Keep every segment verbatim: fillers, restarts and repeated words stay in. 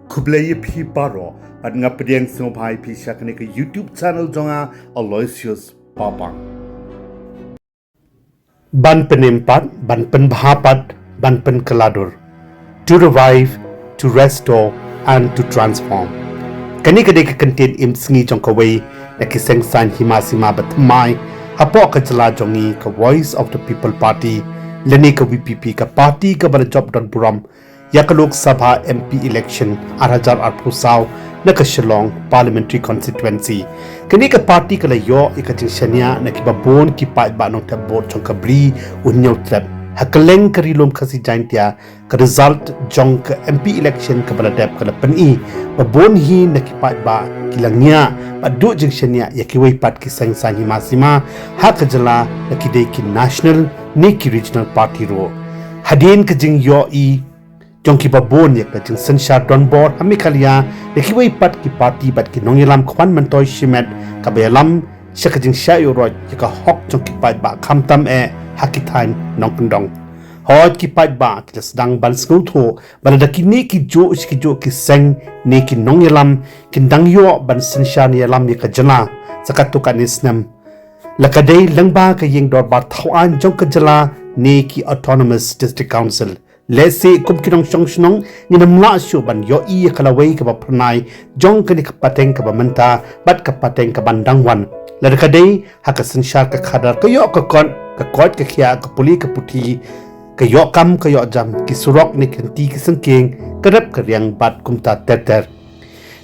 Khublei ïa phi baroh, bad nga pdiang sngewbha ïa phi sha kane ka YouTube channel jong nga, Aloysius Papang. Ban pynim pat, ban pynbha pat, ban pynkylla dur. To revive, to restore, and to transform. Kane ka dei ka kyntien im sngi jong kawei na ki seng saiñ hima sima ba thymmai hapoh ka jylla jong ngi, ka Voice of the People Party, lane ka V P P, ka party kaba la jop don burom ïa ka Lok Sabha M P election ar hajar arphew saw na ka Shillong Parliamentary Constituency. Kane ka party ka la ïoh ïa ka jingshaniah na kiba bun ki paidbah nongthep vote jong ka Bri u Hynñiewtrep. Ha kylleng ka Ri Lum Khasi Jaiñtia, ka result jong ka M P election kaba la dep ka la pyni ba bun hi na ki paidbah ki la ngiah bad duh jingshaniah ïa kiwei pat ki seng saiñ hima sima ha ka jylla, na ki dei ki national ne ki regional party ruh. Hadien ka jingïohi jong kiba bun ïa ka jingsynshar donbor ha Meghalaya na kiwei pat ki party bad ki nongïalam khwan myntoi shimet kaba ïalam sha ka jingshah ïuhroit ïa ka hok jong ki paidbah khamtam eh ha ki thaiñ nongkyndong. Hooid, ki paidbah ki la sdang ban sngewthuh ba lada kine kijuh sha kijuh ki seng ne ki nongïalam kin dang ïoh ban synshar ne ïalam ïa ka jylla sa katto katne snem, la ka dei lyngba ka ïing dorbar thaw aiñ jong ka jylla ne ki Autonomous District Council. Lehse kum ki nongshong shnong ngin ym lah shuh ban ïohi ïa ka lawei kaba phyrnai jong kane ka pateng kaba mynta bad ka pateng kaban dang wan, lada ka dei ha ka synshar ka khadar, ka ïoh ka kot, ka koit ka khiah, ka pule ka puthi, ka ïoh kam ka ïoh jam, ki surok ne ki lynti ki syngkien, ka rep ka riang bad kumta ter ter.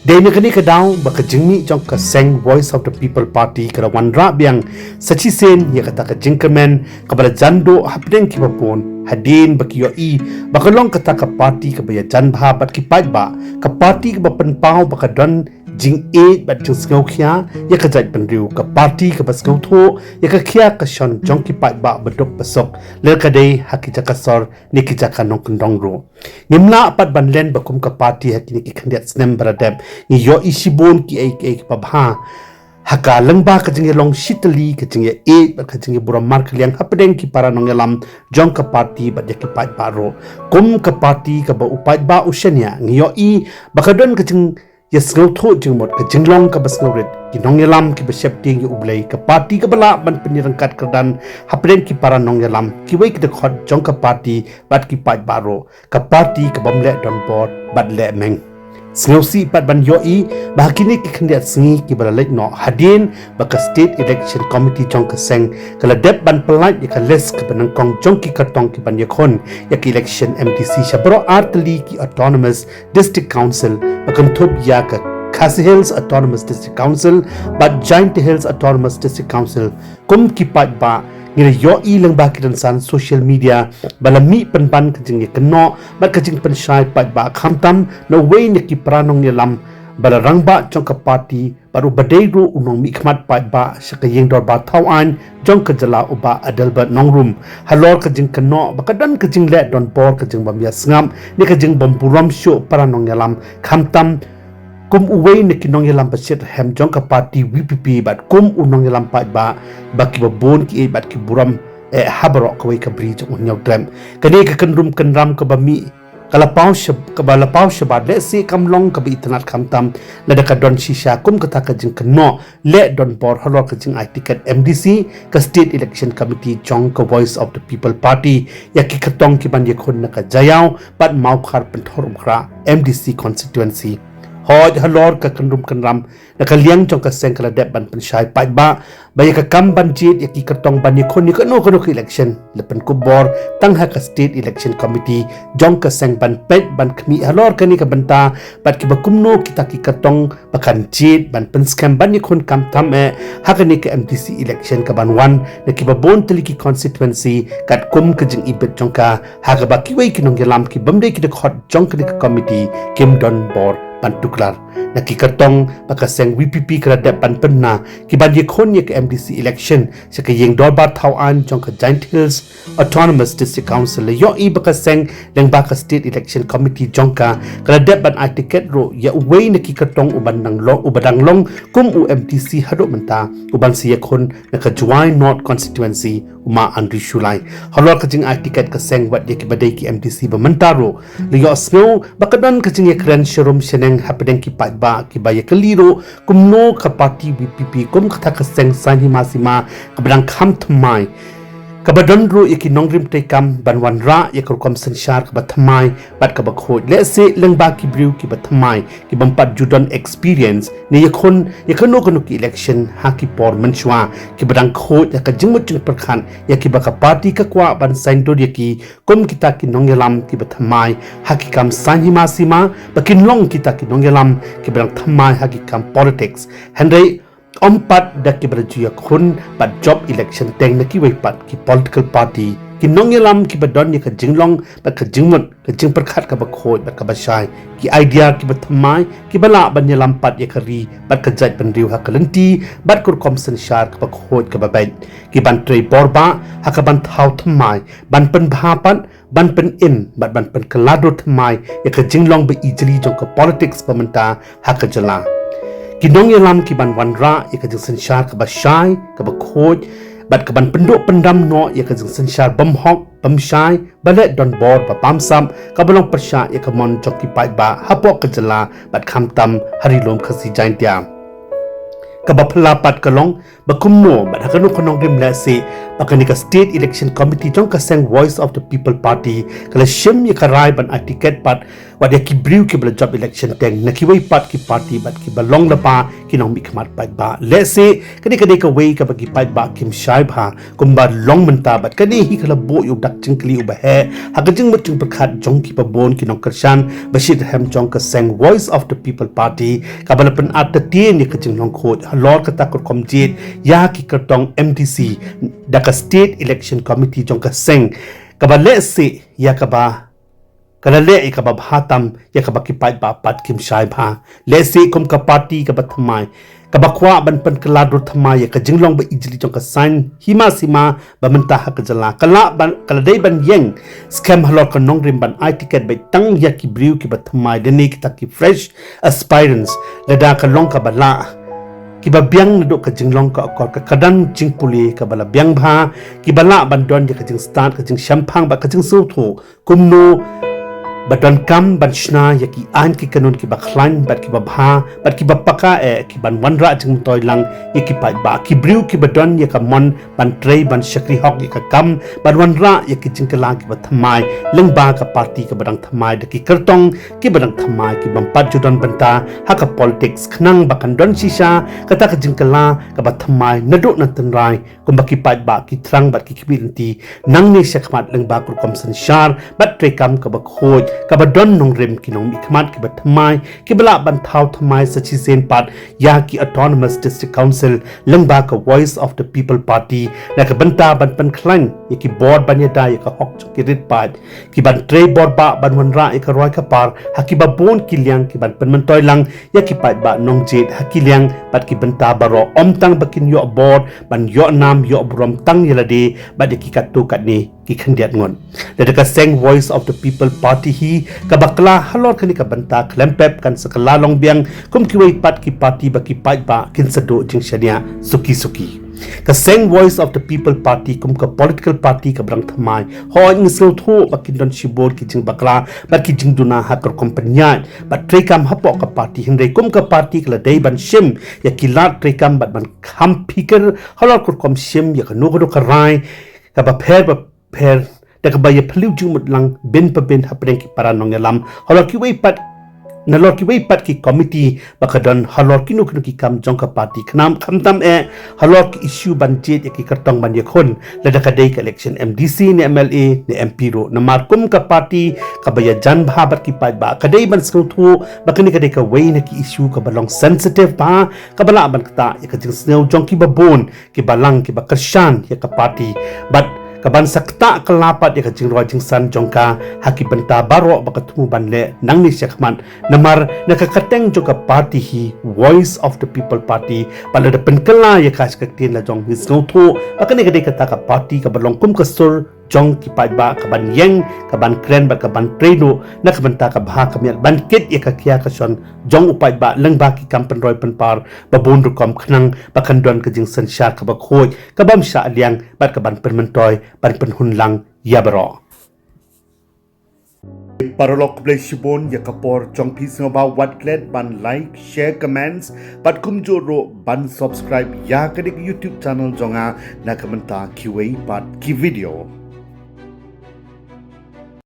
Dei na kane ka daw ba ka jingmih jong ka seng Voice of the People Party ka la wanrah biang sa shisien ïa kata ka jingkyrmen kaba la jan duh hapdeng kiba bun, hadien ba ki ïohi ba ka long kata ka party kaba ïajan bha bad ki paidbah, ka party kaba pynpaw ba ka don jingïeit bad jingsngewkhia ïa ka jaitbynriew, ka party kaba sngewthuh ïa ka khia ka shon jong ki paidbah ba duk ba suk, lada ka dei ha ki jaka sor ne ki jaka nongkyndong ruh. Ngim lah pat ban len ba kum ka party ha kine ki khyndiat snem ba la dep ngi ïohi shibun kiei kiei kiba bha. Ha ka lyngba ka jingïalong shitylli, ka jingïaieit bad ka jingïaburom markylliang hapdeng ki para nongïalam jong ka party bad ïa ki paidbah ruh. Kum ka party kaba u paidbah u shaniah, ngi ïohi ba ka don ka jing ïa sngewthuh jingmut, ka jinglong kaba sngewrit, ki nongïalam kiba sheptieng ïa U Blei, ka party kaba lah ban pynïaryngkat kyrdan hapdeng ki para nongïalam, kiwei ki dkhot jong ka party bad ki paidbah ruh, ka party kabym leh donbor bad leh meng. Sngewsih pat ban ïohi ba ha kine ki khyndiat sngi kiba la leit noh, hadien ba ka State Election Committee jong ka seng ka la dep ban pyllait ïa ka list kaba nyngkong jong ki kyrtong kiban ïakhun ïa ka election M D C sha baroh ar tylli ki Autonomous District Council, ba kynthup ïa ka Khasi Hills Autonomous District Council bad Jaintia Hills Autonomous District Council. Kum ki paidbah, ngi la ïohi lyngba ki rynsan social media ba la mih pynban ka jingïakynnoh bad ka jingpynshai paidbah, khamtam na uwei na ki para nongïalam ba la rangbah jong ka party bad uba dei ruh u nongmihkhmat paidbah sha ka ïing dorbar thaw aiñ jong ka jylla, u Bah Adelbert Nongrum, halor ka jingkynnoh ba ka don ka jingleh donbor, ka jingbym ïasngap ne ka jingbym burom shuh para nongïalam, khamtam kum uwei na ki nongïalam ba shitrhem jong ka party V P P bad kum u nongïalam paidbah ba kiba bun kiei bad ki burom eh ha baroh kawei ka Bri jong U Hynñiewtrep. Kane ka kynrum kynram kaba mih ka la paw shab-, kaba la paw shabar, lehse kam long kaba itynnad, khamtam lada ka don shisha kum kata ka jingkynnoh leh donbor halor ka jingai tiket M D C, ka State Election Committee jong ka Voice of the People Party ïa ki kyrtong kiban ïakhun na ka Jaïaw bad Mawkhar Pynthorumkhrah M D C constituency. Hooid, halor ka kynrum kynram, na ka liang jong ka seng ka la dep ban pynshai paidbah ba ïa ka kam ban jied ïa ki kyrtong ban ïakhun ïa kano kano ka election, la pynkup bor tang ha ka State Election Committee jong ka seng ban peit ban khmih halor kane ka bynta bad kiba kumno kita ki kyrtong ba kan jied ban pynskhem ban ïakhun, khamtam eh ha kane ka M D C election kaban wan na kiba bun tylli ki constituency, katkum ka jingibit jong ka, ha kaba kiwei ki nongïalam kibym dei ki dkhot jong kane ka committee kim donbor ban tuklar. Na ki kyrtong ba ka seng VPP ka la dep ban pynbna ki ban ïakhun ïa ka MDC election sha ka ïing dorbar thaw aiñ jong ka Jaintia Hills Autonomous District Council la ïohi ba ka seng lyngba ka State Election Committee jong ka ka la dep ban ai tiket ruh ïa uwei na ki kyrtong u ban dang long, u ba dang long kum u MDC haduh mynta, u ban sa ïakhun na ka Jowai North Constituency, u Ma Andrew Shullai. Halor ka jingai tiket ka seng wat ïa ki ba dei ki MDC ba mynta ruh, la ïohsngew ba ka don ka jingïakren sharum shaneng hapdeng ki paidbah ki ba ïakylli ruh kumno ka party VPP kum kata ka seng saiñ hima sima ka ba dang kham thymmai, ka ba don ruh ïa ki nongrim treikam ban wanrah ïa ka rukom synshar ka ba thymmai bad ka ba khuid, lehse lyngba ki briew ki ba thymmai ki bym pat ju don experience ne ïakhun ïa kano kano ki election ha ki por mynshuwa, ki ba dang khuid ïa ka jingmut jingpyrkhat ïa ki ba ka party ka kwah ban saiñdur ïa ki kum kita ki nongïalam ki ba thymmai ha ki kam saiñ hima sima, ba kin long kita ki nongïalam ki ba dang thymmai ha ki kam politics. Hynrei ym pat da ki ba la ju ïakhun bad jop election teng na kiwei pat ki political party, ki nongïalam ki ba don ïa ka jinglong bad ka jingmut, ka jingpyrkhat ka ba khuid bad ka ba shai, ki idea ki ba thymmai, ki ba lah ban ïalam pat ïa ka ri bad ka jaitbynriew ha ka lynti bad ka rukom synshar ka ba khuid ka ba beit, ki ban trei bor bah ha ka ban thaw thymmai, ban pynbha pat, ban pynim bad ban pynkylla dur thymmai ïa ka jinglong ba ijli jong ka politics ba mynta ha ka jylla. Ki nongïalam ki ban wanrah ïa ka jingsynshar ka ba shai, ka ba khuid bad ka ban pynduh pyndam noh ïa ka jingsynshar bymhok bymshai ba leh donbor ba bamsap, ka ba long pyrshah ïa ka mon jong ki paidbah hapoh ka jylla bad khamtam ha Ri Lum Khasi Jaintia. Ka ba phylla pat ka long ba kumno bad ha kano ka nongrim lehse ba kane ka State Election Committee jong ka seng Voice of the People Party ka la shim ïa ka rai ban ai tiket pat wat ïa ki briew ki ba la jop election teng na kiwei pat ki party bad ki ba long lypa ki nongmihkhmat paidbah. Lehse kane ka dei kawei ka ba ki paidbah kim shai bha kumba long mynta bad kane hi ka la buh ïa u dak jingkylli u ba heh ha ka jingmut jingpyrkhat jong ki ba bun ki nongkyrshan ba shitrhem jong ka seng Voice of the People Party, ka ba la pynartatien ïa ka jinglong khuid halor kata ka rukom jied ïa ki kyrtong MDC da ka State Election Committee jong ka seng, ka ba lehse ïa ka ba ka la leh ïa ka ba bha tam ïa ka ba ki paidbah pat kim shai bha. Lehse kum ka party ka ba thymmai, ka ba kwah ban pynkylla dur thymmai ïa ka jinglong ba ijli jong ka saiñ hima sima ba mynta ha ka jylla, ka la ban, ka la dei ban ïeng skhem halor ka nongrim ban ai tiket beit tang ïa ki briew ki ba thymmai lane kita ki fresh aspirants, lada ka long ka ba lah ki ba biang naduh ka jinglong ka akor ka kyrdan jingpule ka ba la biang bha, ki ba lah ban don ïa ka jingstad, ka jingshemphang bad ka jingsngewthuh kumno ba donkam ban shna ïa ki aiñ ki kanun ki ba khlaiñ bad ki ba bha bad ki ba paka eh, ki ban wanrah jingmyntoi lang ïa ki paidbah, ki briew ki ba don ïa ka mon ban trei ban shakri hok ïa ka kam, ban wanrah ïa ki jingkylla ki ba thymmai lyngba ka party ka ba dang thymmai da ki kyrtong ki ba dang thymmai, ki bym pat ju don bynta ha ka politics khnang ba kan don shisha kata ka jingkylla ka ba thymmai naduh na tynrai, kumba ki paidbah ki thrang bad ki khmih lynti nangne shakhmat lyngba ka rukom synshar bad treikam ka ba khuid, ka ba don nongrim, ki nongmihkhmat ki ba thymmai ki ba lah ban thaw thymmai sa shisien pat ïa ki Autonomous District Council lyngba ka Voice of the People Party na ka bynta ban pynkhlaiñ ïa ki bor ban ïada ïa ka hok jong ki rit paid, ki ban trei bor bah ban wanrah ïa ka roi ka par ha ki ba bun ki liang, ki ban pynmyntoi lang ïa ki paidbah nongjied ha ki liang bad ki bynta baroh, ym tang ba kin ïoh bor ban ïoh nam ïoh burom tang ïa lade bad ïa ki katto katne ki khyndiat ngut. Lada ka seng Voice of the People Party hi ka bakla halor kane ka bynta, khlem pep kan sa kylla long biang kum kiwei pat ki party ba ki paidbah kin sa duh jingshaniah suki suki. Ka seng Voice of the People Party kum ka political party ka ba dang thymmai, hooid ngi sngewthuh ba kin don shibun ki jingbakla bad ki jingduna ha ka rukom pynïaid bad treikam hapoh ka party, hynrei kum ka party ka la dei ban shim ïa ki lad treikam bad ban kham phikir halor ka rukom shim ïa kano kano ka rai ka ba pher ba pher da ka ba ïa phylliew jingmut lang bin pa bin hapdeng ki para nongïalam halor kiwei pat, nalor kiwei pat ki committee ba ka don halor kino kino ki kam jong ka party, khnang khamtam eh halor ki issue ban jied ïa ki kyrtong ban ïakhun, lada ka dei ka election MDC ne MLA ne MP ruh. Namar kum ka party ka ba ïajan bha bad ki paidbah, ka dei ban sngewthuh ba kane ka dei kawei na ki issue ka ba long sensitive bha, ka ba lah ban ktah ïa ka jingsngew jong ki ba bun, ki ba lang, ki ba kyrshan ïa ka party bad kaban sa ktah kylla pat ïa ka jingroi jingsan jong ka ha ki bynta baroh ba ka thmu ban leh nangne shakhmat, namar na ka kyrteng jong ka party hi, Voice of the People Party, bad lada pynkylla ïa ka sha ka ktien la jong ngi sngewthuh ba kane ka dei kata ka party kaba long kum ka sur jong ki paidbah, kaban ïeng, kaban kren bad kaban trei noh na ka bynta ka bha ka miat ban kit ïa ka khia ka shon jong u paidbah lyngba ki kam pynroi pynpar ba bun rukom, khnang ba kan don ka jingsynshar kaba khuid, kabym shah liang bad kaban pynmyntoi ban pynhun lang ïa baroh. Paralok, khublei shibun ïa ka por jong phi. Sngewbha wat klet ban like, share, comments bad kumjuh ruh ban subscribe ïa kane ka YouTube channel jong nga na ka bynta kiwei pat ki video.